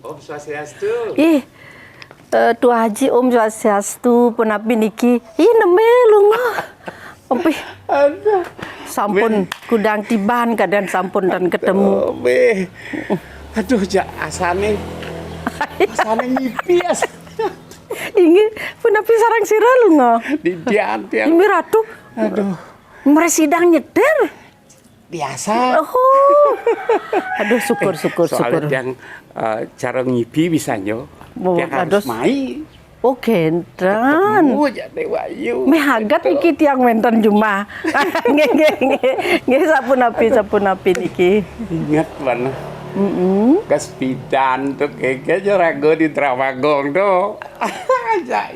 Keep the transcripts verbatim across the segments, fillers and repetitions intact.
Om Swastiastu. Ih, eh, Tuah Haji, Om Swastiastu, punapi niki? Ih, neme lunga. Ampih. Aduh. Sampun kudang tiban, kadang sampun tan ketemu. Aduh, Beh. Aduh, ja, asane. Asane ngipi, asane. Inggih, punapi sareng sira lunga? Didian, tiang. Inggih, Ratu. Aduh. Mresidang nyetir. Biasa. Oh. Aduh, syukur, syukur, soalnya syukur. Tiang, eh, cara ngipi bisanyo. Oh, tiang harus aduh. Mai. Oh, kénten. Ketemu aja Dek Wayu. Meh aget gitu. Niki tiang wénten jumah. Nggih, nggih, nggih. Nggih, sapunapi, sapunapi niki. Ingat mana? Mm-mm. Kaspidan tuh keke aja ragu di Dramagong tuh. Aja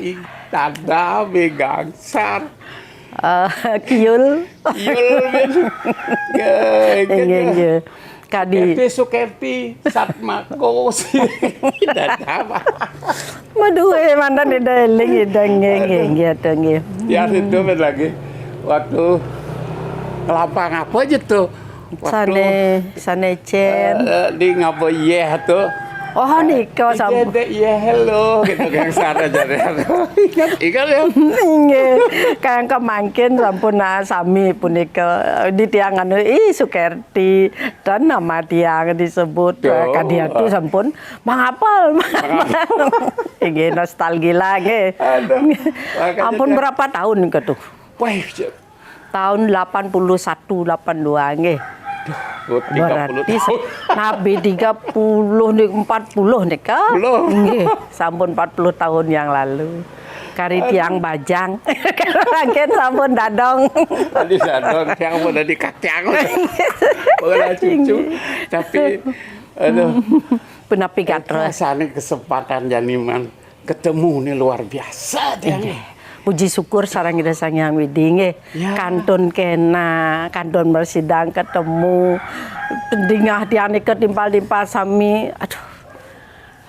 tada begangsar. Eh, Kiul. Kiul, men. Nggih, nggih, nggih. Kadi. Sukerti, Sukerti, Satmako, si. Tidak apa. Madué, mantan Ida éling, Ida, nggih, nggih, aduh. Nggih, aduh, nggih. Ya, itu, men, lagi. Waktu kelapa ngapa aja tuh? Waktu, sané, sané cén. Eh, eh, di ngapa yeh tuh? Oh, nika. Iya, sampun. Dek, iya, hello, gitu, yang sana jadi. Ingat, ingat ya? Nggih, kang kemangkin sampun, nah, sami punika, di tiang anu, ih, Sukerti, dan nama tiang disebut, yo. Eh, kadiatu sampun mangapal. Mangapal. Nggih, nostalgia nggih. Aduh, makanya ampun dia berapa tahun ke tuh? Wah, Tahun delapan puluh satu, delapan dua, nggih. Duh, tiga puluh berarti tahun. Nabi tiga puluh ni, empat puluh nika. Belum. Nggih, sampun empat puluh tahun yang lalu. Kari aduh. Tiang bajang. Mangkin sampun dadong. Tadi dadong, tiang pun tadi kacang. Ora cucu. Tapi, aduh. Punapi gatra. Rasanya kesempatan janiman. Ketemu nih luar biasa, tiang. Nggih. Puji syukur sareng Ida Sang Hyang Widi, nggih. Ya. Kantun kena, kantun bersidang ketemu. Dingah tiang nika timpal-timpal sami. Aduh.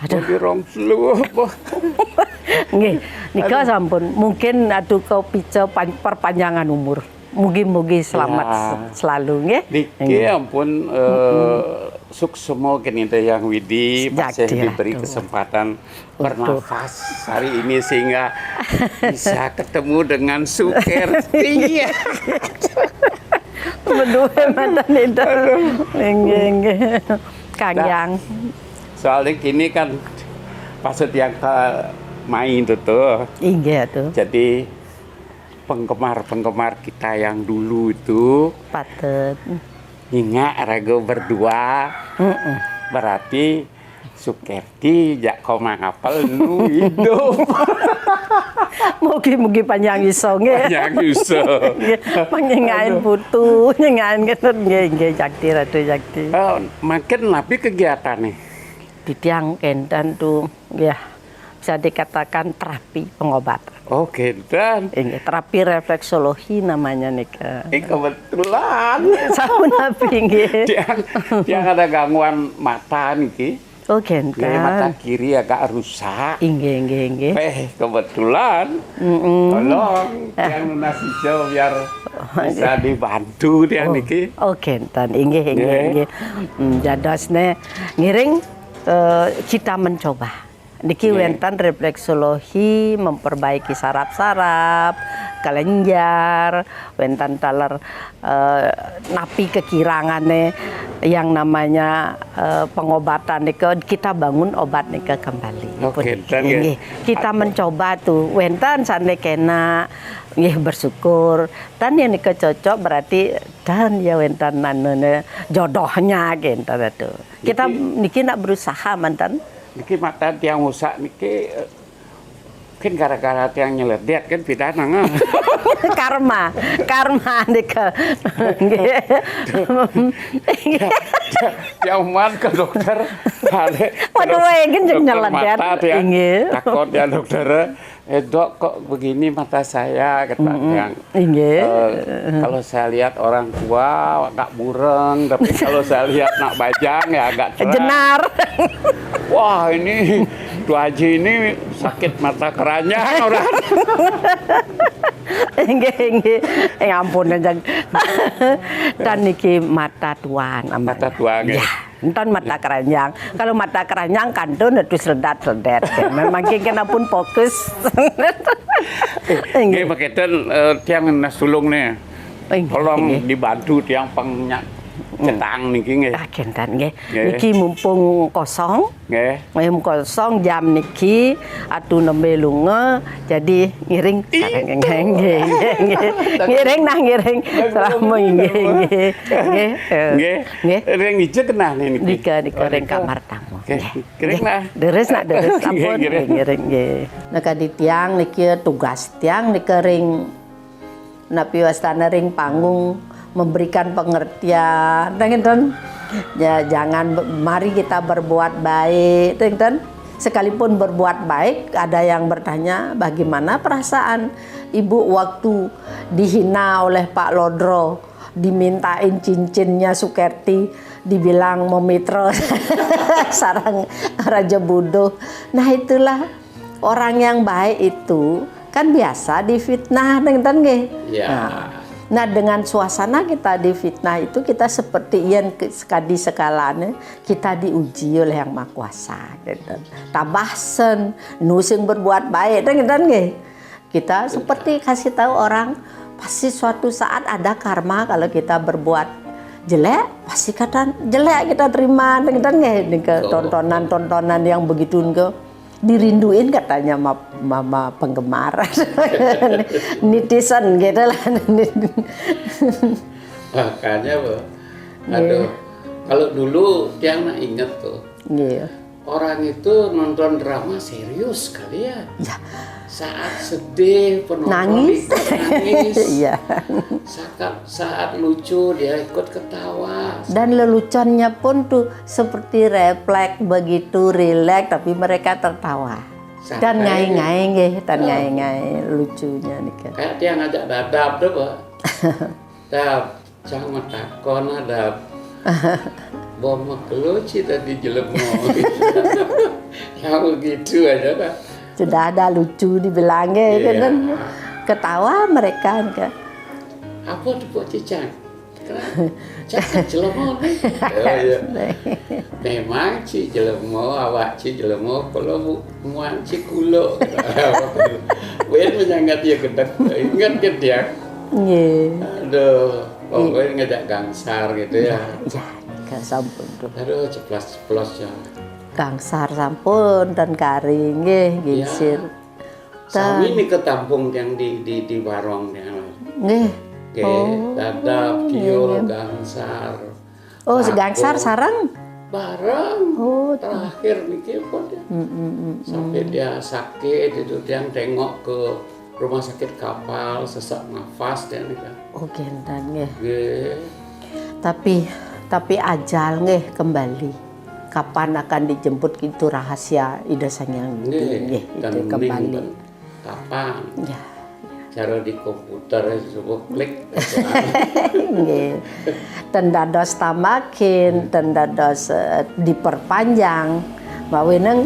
Aduh. Jadi rong selu apa? Nggih, nika aduh. Sampun. Mungkin aduh kepica pan-, perpanjangan umur. Mugi-mugi selamat ya. Se-, selalu, nggih. Niki nggih. Ampun, eh, mm-mm. Suksma kini Ida Hyang Widi, masih diberi kesempatan bernafas hari ini sehingga bisa ketemu dengan Sukerti. Berdua mantan itu. Aduh. Nggih, nggih. Kang nah, Yang. Soalnya kini kan maksud yang ke main itu tuh. Inggih tuh. Jadi penggemar-penggemar kita yang dulu itu patut. Nyingak raga berdua. Mm-mm. Berarti Sukerti jak komang apel nu hidup. Mugi-mugi panjang iso, nggih. Panjang iso. Nggih, panyingain aduh. Putu, nyingain ketut, nggih, nggih, jakti, Ratu Jakti. Eh, makin napi kegiatan nih? Titiang kénten tuh, ya, bisa dikatakan terapi pengobatan. Oh, kénten. Ini terapi refleksologi namanya nika. Eh, kebetulan. Sapunapi nggih. Tiang, tiang ada gangguan mata niki. Oh, kénten. Nggih, mata kiri agak rusak. Inggih, inggih, inggih. Eh, kebetulan. Mm-mm. Tolong eh. Tiang nunas ijo biar bisa dibantu tiang oh. Niki. Oh, kénten. Inggih, inggih, nggih. Inggih. Hmm, jadosne ngiring eh, kita mencoba. Niki nggih. Wénten refleksologi, memperbaiki saraf-saraf, kelenjar, wénten taler eh, napi kekirangane yang namanya eh, pengobatan nika kita bangun obat nika kembali. Oke, pun dan nggih. Kita mencoba tuh wénten sane kena nggih bersyukur. Dan yang nika cocok berarti dan ya wénten anune jodohnya gitu tuh. Kita niki, niki nak berusaha mantan. Niki mata tiang usak niki eh, mungkin gara-gara tiang nyeledet kan pidana nggak? Karma, karma nika. Nggih. Tiang man ke dokter. Waduh, wae kan jeung nyeledet. Inggih. Takut ya dokter. Eh, Dok, kok begini mata saya? Kata yang, inggih. Eh, kalau saya lihat orang tua agak bureng, tapi kalau saya lihat nak bajang ya agak cerah. Jenar. Wah, ini Tuh Haji ini sakit mata keranjang orang. Inggih, inggih. Eh, ampun aja. Dan niki mata tuan. Mata tuan, ya. Ya. Enten mata keranjang. Kalau mata keranjang kantun itu seledat-seledat. Memang kena pun fokus. Nggih, Pak Keten, eh, tiang nas tulung nih. Nggih, Tolong nggih. Dibantu tiang pengnya cetang niki nggih. Ah, kenten nggih. Nggih. Niki mumpung kosong. Nggih. Mumpung kosong jam niki atu nembe lunga, jadi ngiring. Nggih, nggih, nggih, nggih. Ngiring nah, ngiring. Selama nggih, nggih. Nggih. Eh, Nggih. Nggih. Ring ija kenah nih niki. Nika, nika Oh, ring nika. Kamar tamu. Oke, Nggih. kering Nggih. nah. Deres nak, deres. Nggih, Ampun, kering. nggih, nggih. Nah, kadi tiang niki tugas tiang nika ring napi wastane ring panggung, memberikan pengertian, teng ten. Ya, jangan be- mari kita berbuat baik, teng ten. Sekalipun berbuat baik, ada yang bertanya, "Bagaimana perasaan Ibu waktu dihina oleh Pak Lodro, dimintain cincinnya Sukerti, dibilang memitra sarang Raja Buduh." Nah, itulah orang yang baik itu kan biasa difitnah, teng ten nggih. Ya. Nah, nah, dengan suasana kita difitnah itu, kita seperti yen ke- sekadi sekalane kita diuji oleh Yang Maha Kuasa gitu. Tabah sen nu sing berbuat baik, teng ten nggih. Kita seperti kasih tahu orang, pasti suatu saat ada karma. Kalau kita berbuat jelek, pasti kata jelek kita terima, teng ten nggih. Ini ke Betul. Tontonan-tontonan yang begitu ke dirinduin katanya sama, sama penggemar. Netizen gitu lah. Makanya, Bu. Aduh, kalau dulu tiang nak inget tuh, Iya. orang itu nonton drama serius kali ya. Ya. Saat sedih, penonton Nangis. Ikut nangis. Iya. Saat, saat lucu, dia ikut ketawa. Dan leluconnya pun tuh seperti refleks, begitu rileks, tapi mereka tertawa. Santai. Dan ngai-ngai nggih, dan Oh. ngai-ngai lucunya nika. Kayak dia ngajak dadap tuh, Pak. Dap, jangan takon ah, Dap. Bom keluci tadi jelema. Ya begitu aja, Pak. Sudah ada lucu dibilangnya, Iya. kan? Ketawa mereka, kan? Apa tuh, Pak Cicang? Cakep jelema nih. Oh, iya. Memang ci jelema, awak ci jelema, kalau bu- muan ci kulo. Wen menyanggat dia gedek, ingat ke dia. Nggih. Aduh, pokoknya ngajak gangsar gitu ya. Ya, nika sampun tuh. Aduh, ceplos-ceplos ya. Gangsar sampun dan kari nggih, gingsir. Sami nih ketampung yang di di di warung yang Nggih. Oke, dadap, kio, gangsar. Oh, Tahu. Gangsar sareng. Bareng. Oh, Terakhir niki pun dia. Sampai dia sakit itu, dia tengok ke rumah sakit kapal, sesak nafas dia nih kan. Oh, kenten nggih. Nggih. Tapi tapi ajal nggih kembali. Kapan akan dijemput itu rahasia Ida Sang Hyang Widi Nggih, nggih, dan itu ning kembali. Kapan? Ya. Cara di komputer coba klik. Nggih. Ten dados tamakin, ten dados eh, diperpanjang. Mawinan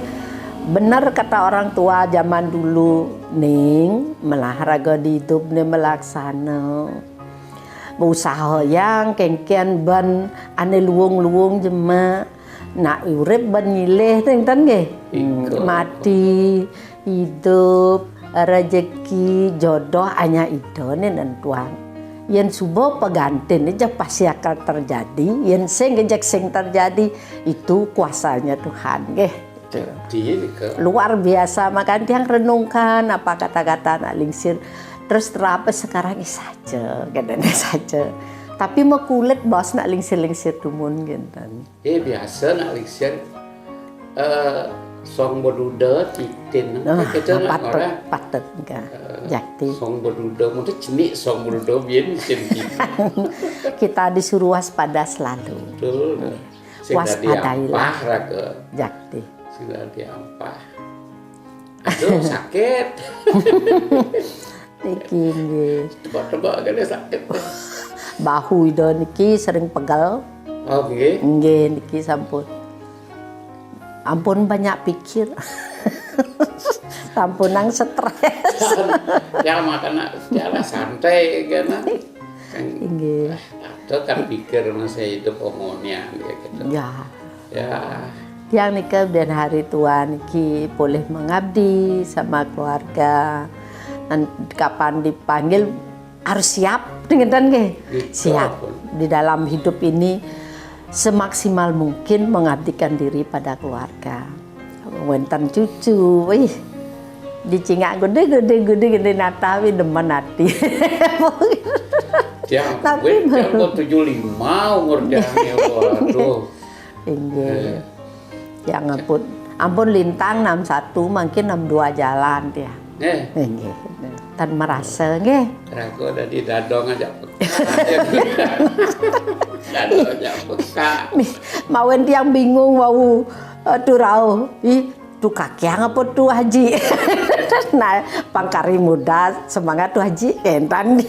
bener kata orang tua zaman dulu, ning melah raga dihidup ne melaksana. Usaha yang kengken ben ane luung-luung jema. Nak urip ben nyilih teng ten nggih. Hmm, Iko. Mati, hidup, rezeki, jodoh hanya Ida ne nentuang. Yen suba pegantin aja pasti akan terjadi, yen sing ngejek sing terjadi, itu kuasanya Tuhan nggih. Dia nih ke Luar biasa, makanya tiang renungkan apa kata-kata nak lingsir. Terus terape sekarang ini saja, katanya saja. Tapi mau kulit bos nak lingsir-lingsir dumun gitu. Eh, biasa nak lingsir eh song beduda titin. Oh, Kita nak patut, orang patut enggak. Jakti. Song beduda, mungkin cenik song beduda biar mesin titin. Kita disuruh waspada selalu. Betul. Sing dadi Waspadailah. Ampah raga. Jakti. Sing dadi ampah. Aduh, sakit. Niki nggih. Tebak-tebak kena sakit. Bahu Ida niki sering pegel. Oh, nggih. Nggih niki sampun. Ampun banyak pikir. Sampun nang stres. Ya makan ya lah santai kena. Kan Nggih. Atau kan pikir masa hidup omongnya gitu. Ya. Ya. Tiang nika buin hari tua niki polih mengabdi sama keluarga. Nan kapan dipanggil harus siap, ngeten nggih. Siap. Di dalam hidup ini semaksimal mungkin mengabdikan diri pada keluarga. Wenten cucu, wih, dicingak gede, gede, gede, gede, nata, wi demen ati. Tiang, tapi wih, tiang kok tujuh lima umur tiang ya, waduh. Inggih. Eh. Tiang ampun, ampun lintang enam satu, mungkin enam dua jalan tiang. Eh. Inggih. Tan merasa, nggih. Ragu ada di dadong aja peka. Dadong aja peka. Mawen tiang bingung wau, eh, tu rauh. Ih, tu kakiang apa tu Haji? Nah, pangkari muda semangat tu Haji, entan.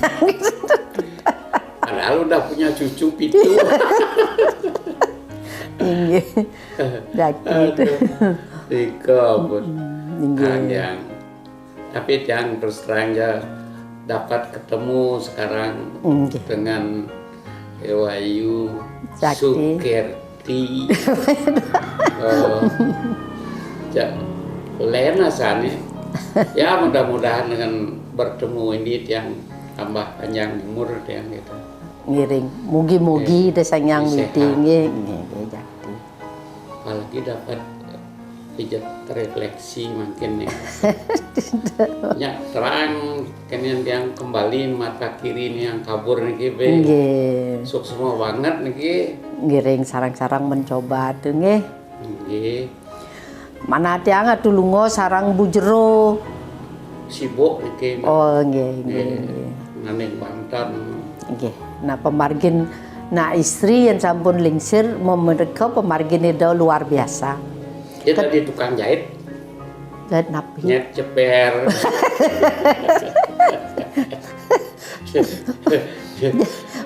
Padahal udah punya cucu pitu. Inggih. Jaki itu. Aduh. Nika pun. Inggih. Yang, tapi yang terus terang ya, dapat ketemu sekarang dengan Ewayu Sukerti. Eh, ja, lena sane. Ya, mudah-mudahan dengan bertemu ini tiang tambah panjang umur tiang gitu. Ngiring. Mugi-mugi desa nyang widi nggih, nggih, nggih, Jakti. Apalagi dapat pijat refleksi mungkin ya. Ya, terang kenen yang kembali mata kiri ini yang kabur niki be. Nggih. Suksma banget niki. Ngiring sarang-sarang mencoba tuh nggih. Nggih. Mana tiang atuh lunga sarang Bu Jero. Sibuk niki. Oh, nggih, nggih, nggih. Nggih. Nganing Banten. Nggih. Nah, pemargin, nah, istri yang sampun lingsir, memerika pemargin itu luar biasa. Dia tadi tukang jahit. Jahit napi? Nyet ceper.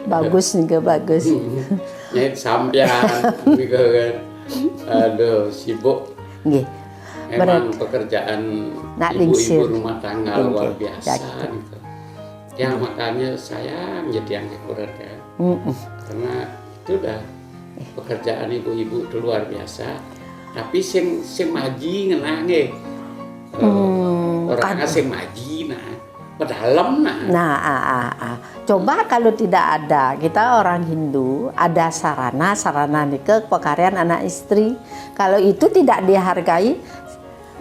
Bagus nih, bagus. Nyet sampian, gitu kan. Aduh, sibuk. Nggih. Emang pekerjaan ibu-ibu rumah tangga luar biasa gitu. Ya, makanya saya menjadi yang kurang ya. Karena itu udah pekerjaan ibu-ibu itu luar biasa. Tapi sing sing maji ngenah nggih. Orangnya sing maji nah. Pedalem nah. Nah, ah, ah, ah. Coba kalau tidak ada, kita orang Hindu, ada sarana, sarana nika pekaryan anak istri. Kalau itu tidak dihargai,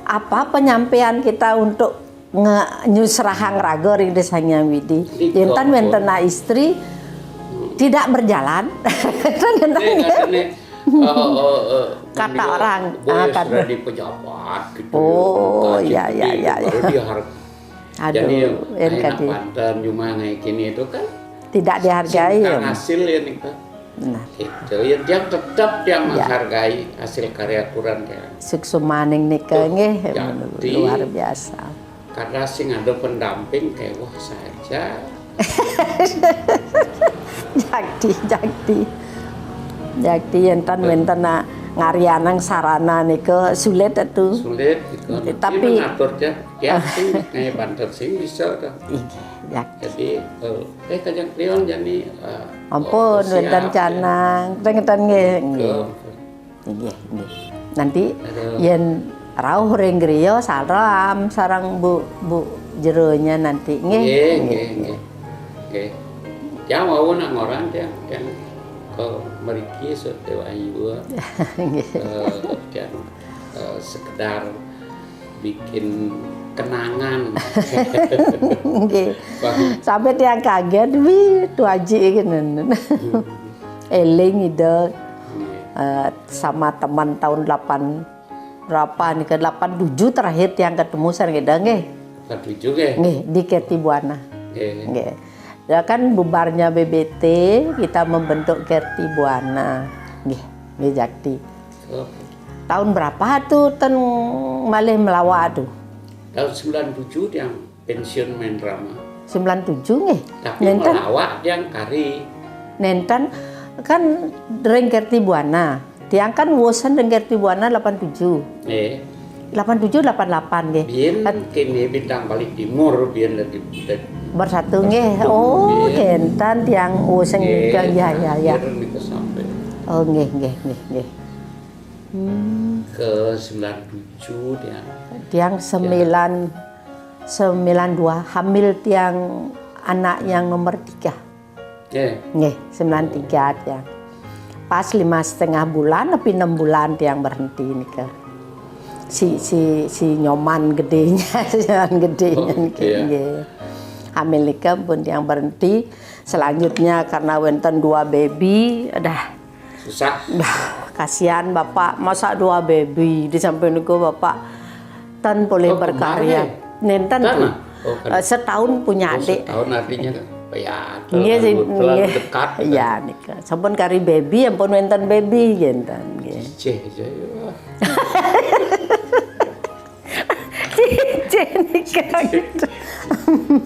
apa penyampaian kita untuk nge nyusrahang raga ring Sang Hyang Widi? Enten wenten anak istri tidak berjalan. Enten wenten. Kata orang, ah, kan sudah di pejabat gitu. Oh, ya, ya, ya, ya. Baru dihargai. Aduh, jadi yang enak kadi. Banten cuma naik ini itu kan tidak dihargai ya. Hasil ya nih kan. Nah. Itu ya dia tetap dia menghargai hasil karya kurang ya. Suksmaning nika nggih luar biasa. Karena sing ada pendamping kayak wah saja. Jakti, jakti. Jakti enten wenten nak ngarianang sarana nika sulit itu. Sulit gitu. Tapi mengaturnya ya sing kayak banter sing bisa dah. Iya, jakti. Jadi eh kajang krion jani eh, ampun wenten canang. Wenten nggih. Nggih, nggih. Nanti yen rauh ring griya salam sareng Bu Bu Jeronya nanti nggih. Nggih, nggih, nggih. Nggih. Ya mau nak ngoran ya, yang ke meriki sedewa ibu. Nggih. Eh, yang eh, sekedar bikin kenangan. Nggih. Sampai tiang kaget, wih, Tu Haji iki. Eling ida eh, sama teman tahun delapan berapa nih ke delapan tujuh terakhir tiang ketemu sareng ida nggih. Delapan tujuh nggih. Nggih, di Kerti Buana. Nggih. Ya kan bubarnya B B T kita membentuk Kerti Buana. Nggih, nggih Jakti. Tahun berapa tuh ten malih melawak tuh? Tahun sembilan tujuh tiang pensiun main drama. Sembilan tujuh nggih. Tapi melawak yang kari. Nenten kan ring Kerti Buana. Tiang kan wusan ring Kerti Buana delapan tujuh. Eh. Delapan tujuh delapan delapan nggih. Biyen kene Bintang Balik Timur biyen dadi bersatu nggih. Oh, kenten tiang wusan nggih. Ya ya ya. Oh nggih nggih nggih nggih. Ke sembilan tujuh dia. Tiang sembilan, sembilan dua, hamil tiang anak yang nomor tiga. Nggih, sembilan tiga tiang. Pas lima setengah bulan, tapi enam bulan tiang berhenti nika. Si, si, si Nyoman gedenya, si Nyoman gedenya. Oh, niki, iya. Nggih. Hamil nika pun tiang berhenti. Selanjutnya karena wenten dua baby, dah. Susah. Dah, kasihan Bapak, masa dua baby, di samping niku Bapak tan boleh berkarya. Nenten tuh. Eh, setahun punya adik. Setahun artinya kan. Ya, nggih, terlalu dekat. Iya, nika. Sampun kari baby, ampun wenten baby, ngenten, nggih. Cicih aja, ya. Cicih nika gitu.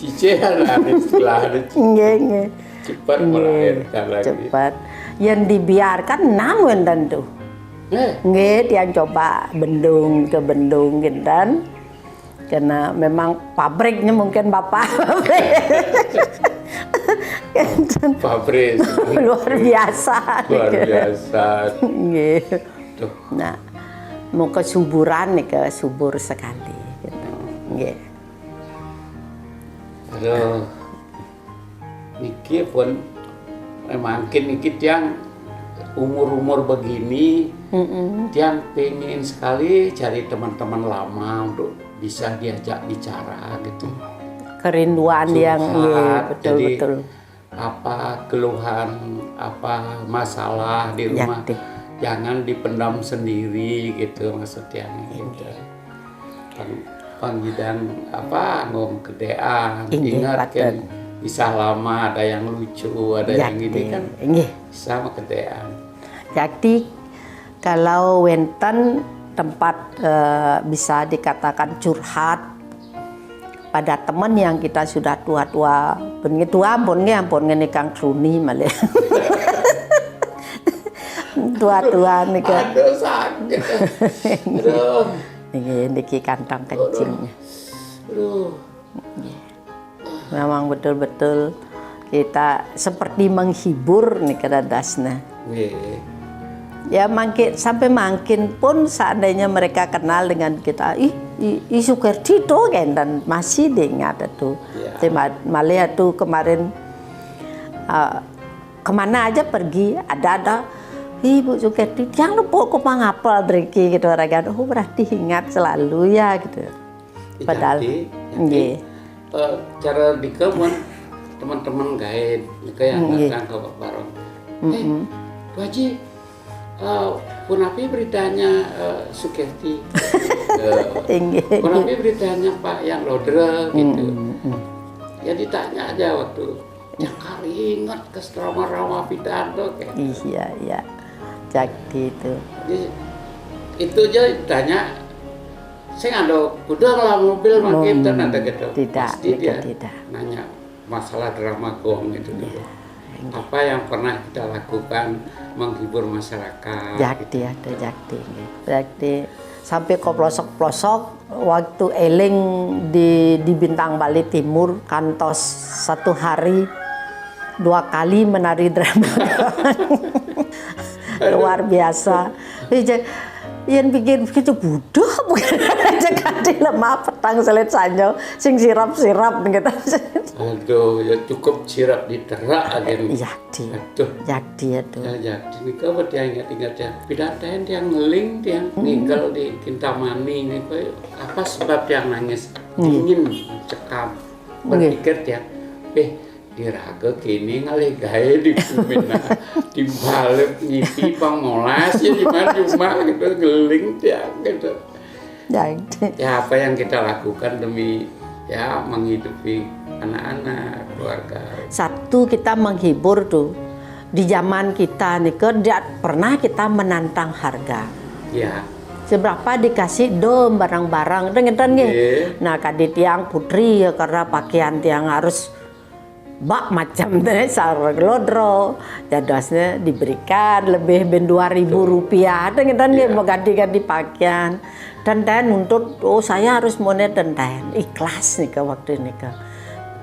Cicih lah istilahnya. Nggih, nggih. Cepat melahirkan lagi. Cepat. Yang dibiarkan enam wenten tuh. Nggih, tiang coba bendung ke bendung ngenten. Karena memang pabriknya mungkin Bapak. Pabrik. Luar biasa. Luar biasa. Nggih. Nah, mau kesuburan nih, ke subur sekali gitu. Nggih. Aduh. Niki pun, eh, mangkin niki tiang umur-umur begini, tiang pengen sekali cari teman-teman lama untuk bisa diajak bicara gitu. Kerinduan yang, iya, betul, jadi betul. Apa keluhan, apa masalah di rumah, jangan dipendam sendiri gitu maksudnya gitu. Pang-, panggidan apa, ngom kedean. Inggih, ingat kan, kisah lama, ada yang lucu, ada yang ini kan, inggih, sama kedean. Jadi, kalau wenten tempat, eh, bisa dikatakan curhat pada teman yang kita sudah tua-tua, pun tua pun nggih, ampun ngene kang kruni malih. Tua-tua nika. Aduh, sakit. Aduh. Niki, niki kantong kencing. Aduh. Memang betul-betul kita seperti menghibur nika dadasna. Nggih. Ya, mangkin, sampai mangkin pun seandainya mereka kenal dengan kita, "Ih, i, i Sukerti tuh," kan, dan masih diingat itu. Ya. Malih itu kemarin, eh, kemana aja pergi, ada-ada, "Ih, Bu Sukerti, jangan lupa kok mangapal driki," gitu, orang kan, "Oh, berarti ingat selalu ya," gitu. Padahal, nggih. Eh, cara dikemun teman-teman gaib, nika yang datang ke Pak Baron. "Eh, Bu Haji, eh, punapi beritanya, eh, Sukerti?" Eh, inggih. "Punapi beritanya Pak yang Lodra?" Gitu. Ya ditanya aja waktu. Cakar ingat ke drama-drama pidato kayak. Iya, iya. Jadi itu. Jadi, itu aja ditanya. Saya ada kuda ngelah mobil makin, hmm, kan ada gitu. Tidak, pasti itu dia tidak. Nanya masalah drama gong itu dulu. Iya. Apa yang pernah kita lakukan menghibur masyarakat? Jakti, gitu. Ada jakti. Jakti. Sampai ke pelosok-pelosok, waktu eling di, di Bintang Bali Timur, kantos satu hari dua kali menari drama. Luar biasa. Ija, yang pikir begitu bodoh, bukan aja kadi lemah petang selit sanyo, sing sirap-sirap gitu. Aduh, ya cukup sirap diterak aja nih. Iya. Jakti. Aduh. Jakti itu. Ya, Jakti. Nika apa tiang ingat-ingat ya? Pidanten tiang ngeling, tiang ninggal di Kintamani nika. Apa sebab tiang nangis? Dingin, cekam. Berpikir tiang, "Eh, diraga kini ngalih gawe di bumi nah. Di balik ngipi pang molas ya di mana cuma gitu ngeling tiang gitu." Ya, apa yang kita lakukan demi, ya, menghidupi anak-anak, keluarga. Satu, kita menghibur tuh. Di zaman kita nih, tidak pernah kita menantang harga. Ya. Seberapa dikasih dom barang-barang, ngeten nggih. Nggih. Nah, kadi tiang putri ya, karena pakaian tiang harus bak macam teh, sareng lodro, dadosnya diberikan lebih ben dua ribu rupiah, ngeten nggih, mengganti-ganti pakaian. Tenten nuntut, "Oh, saya harus mone tenten." Ikhlas nika waktu nika.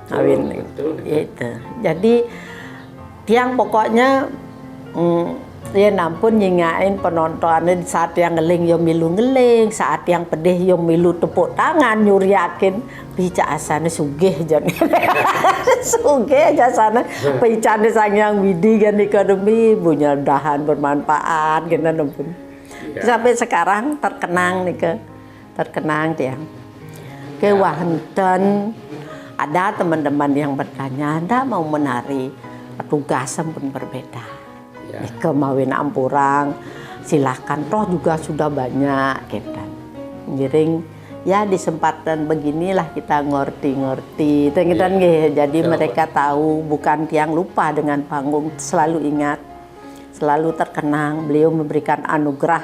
Awin. Betul, betul. Itu. Jadi, tiang pokoknya, mm, Yen ampun nyingakin penontoné, saat tiang ngeling ya milu ngeling, saat tiang pedih ya milu tepuk tangan nyuriakin. Picak asané sugih jan. Sugih aja sana. Picané Sang Hyang Widi kan nika demi bunyal dahan bermanfaat kena ampun. Sampai sekarang terkenang nika. Terkenang tiang. Ke wah enten ada teman-teman yang bertanya, "Ndak mau menari?" Tugas ampun berbeda. Nika mawin ampurang, silahkan, toh juga sudah banyak, gitu. Ngiring, ya, di sempatan beginilah kita ngerti-ngerti, gitu, nggih. Jadi mereka tahu, bukan tiang lupa dengan panggung, selalu ingat, selalu terkenang. Beliau memberikan anugerah,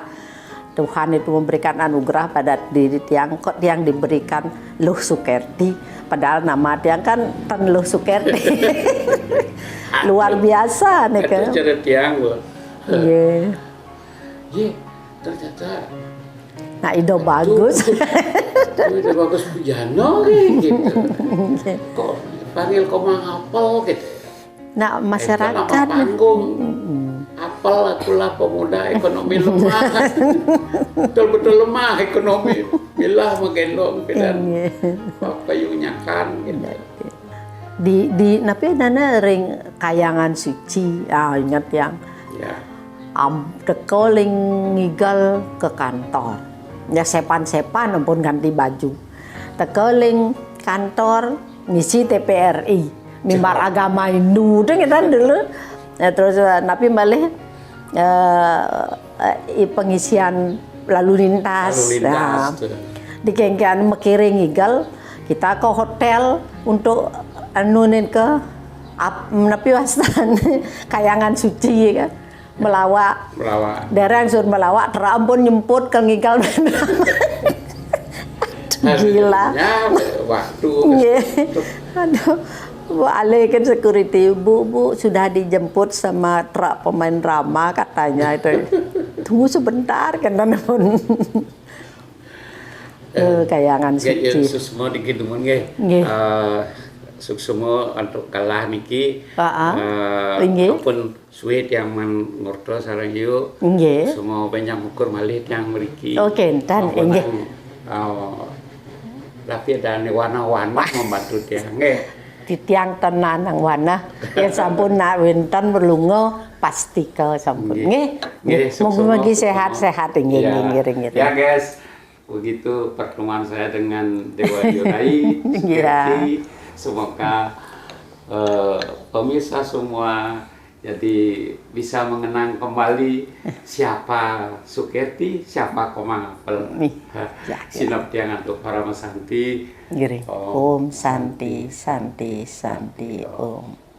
Tuhan itu memberikan anugerah pada diri tiang, kok tiang diberikan Luh Sukerti, padahal nama tiang kan ten Luh Sukerti. Luar biasa nika. Itu cerita tiang, Bu. Iya. Ye, ternyata Nah, Ido bagus. Itu udah bagus bujana, gitu. Kok panggil koma apel, gitu. Nah, masyarakat. Panggung. Apel akulah pemuda ekonomi lemah. Betul-betul lemah ekonomi. Bila menggendong, bila payung nyakan, gitu. Di, di, napi nana ring Kayangan Suci. Ah, ingat yang. Ya. Am, teka ling ngigal ke kantor. Ya, sepan-sepan ampun ganti baju. Teka ling kantor ngisi T P R I. Mimbar agama Hindu deh kita dulu. Ya, terus eh, napi malih eh, eh, i pengisian lalu lintas. Lalu lintas, nah, tuh. Di kengkean mekiri ngigal, kita ke hotel untuk anu nika ap, napi wastan Kayangan Suci kan. Melawak. Melawak. Dereng sur melawak, terang pun nyemput ke ngigal. Gila. Waktu. Iya. Aduh. Bu alih kan security, "Bu, Bu, sudah dijemput sama truk pemain drama," katanya itu. "Tunggu sebentar," kan pun. Eh, Kayangan Suci. Suksma dikit dumun nggih. Nggih. Eh, suksma untuk kalah niki. Heeh. Eh, nggih. Ampun suwe tiang man ngurta sareng yu. Nggih. Semua banyak ukur malih tiang mriki. Oh, kenten, nggih. Oh, tapi ada nih warna-warna membantu tiang nggih. Titiang tenan nang warna. Yang sampun nak wenten berlunga pastika sampun. Nggih. Nggih. Nggih, mugi-mugi sehat-sehat nggih, nggih, nggih. Ya, guys. Begitu pertemuan saya dengan Dewa Yurai. Iya. Seperti semoga eh, pemirsa semua jadi bisa mengenang kembali siapa Sukerti, siapa Komang Apel. Nih, ya, ya. Sinaptiang antuk Parama Santi. Ngiring. Om Santi, Santi, Santi, Om.